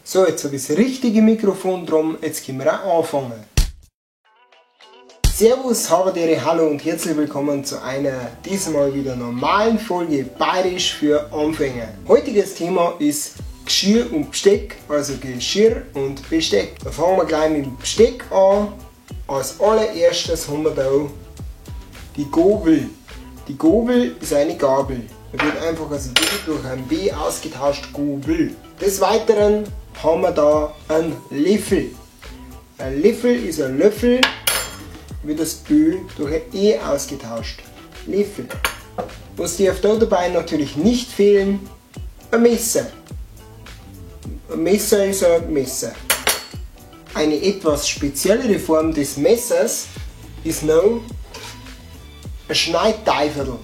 So, jetzt habe ich das richtige Mikrofon drum, jetzt können wir auch anfangen. Servus, Habadere, hallo und herzlich willkommen zu einer diesmal wieder normalen Folge Bayerisch für Anfänger. Heutiges Thema ist Geschirr und Besteck, also Geschirr und Besteck. Da fangen wir gleich mit dem Besteck an. Als allererstes haben wir da die Gobel. Die Gobel ist eine Gabel. Da wird einfach also D durch ein B ausgetauscht, Gobel. Des Weiteren haben wir da einen Löffel. Ein Löffel ist ein Löffel, wird das Ö durch ein E ausgetauscht. Löffel. Was darf da dabei natürlich nicht fehlen? Ein Messer. Ein Messer ist ein Messer. Eine etwas speziellere Form des Messers ist noch ein Schneidteiferl.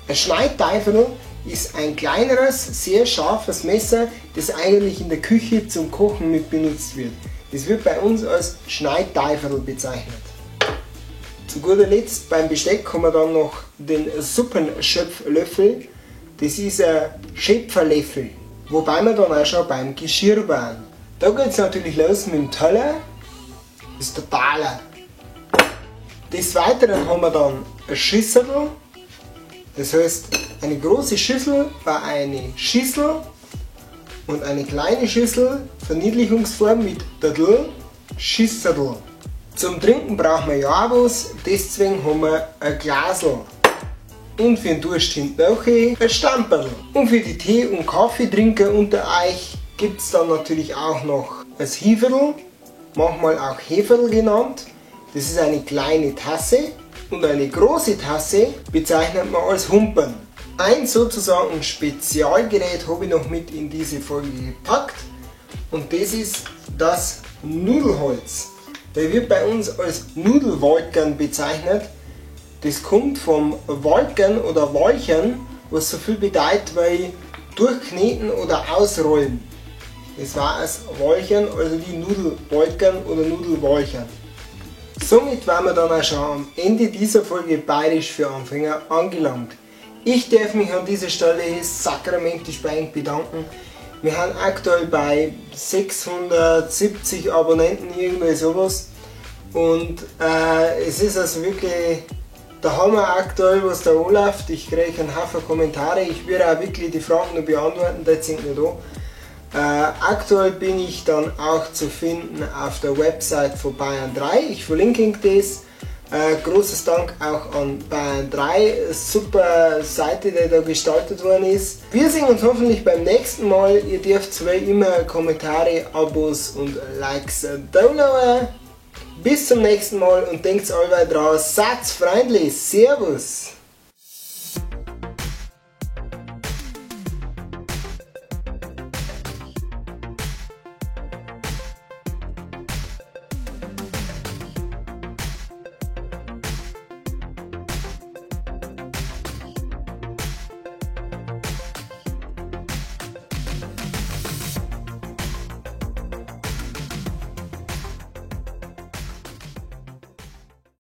Ein Schneidteiferl ist ein kleineres, sehr scharfes Messer, das eigentlich in der Küche zum Kochen mit benutzt wird. Das wird bei uns als Schneidteiferl bezeichnet. Zu guter Letzt beim Besteck haben wir dann noch den Suppenschöpflöffel. Das ist ein Schöpferlöffel, wobei wir dann auch schon beim Geschirr waren. Da geht's natürlich los mit dem Teller, das ist der Taler. Des Weiteren haben wir dann ein Schüssel, das heißt eine große Schüssel war eine Schüssel und eine kleine Schüssel, Verniedlichungsform mit Dadl, Schüsserl. Zum Trinken brauchen wir ja auch was, deswegen haben wir ein Glasl. Und für den Durst hinten auch ein Stamperl. Und für die Tee- und Kaffeetrinker unter euch gibt's dann natürlich auch noch das Hieferl, manchmal auch Heferl genannt. Das ist eine kleine Tasse und eine große Tasse bezeichnet man als Humpen. Ein sozusagen Spezialgerät habe ich noch mit in diese Folge gepackt und das ist das Nudelholz. Der wird bei uns als Nudelwalkern bezeichnet. Das kommt vom Walkern oder Walchern, was so viel bedeutet wie durchkneten oder ausrollen. Das war als Walchern, also die Nudelwalkern oder Nudelwalchern. Somit waren wir dann auch schon am Ende dieser Folge Bayerisch für Anfänger angelangt. Ich darf mich an dieser Stelle sakramentisch bei euch bedanken. Wir haben aktuell bei 670 Abonnenten, irgendwie sowas. Und es ist also wirklich der Hammer aktuell, was da anläuft. Ich kriege einen Haufen Kommentare. Ich werde auch wirklich die Fragen noch beantworten, die sind noch da. Aktuell bin ich dann auch zu finden auf der Website von Bayern 3. Ich verlinke Ihnen das. Großes Dank auch an Bayern 3. Super Seite, die da gestaltet worden ist. Wir sehen uns hoffentlich beim nächsten Mal. Ihr dürft wie immer Kommentare, Abos und Likes downloaden. Bis zum nächsten Mal und denkt allweil dran, seid freundlich. Servus!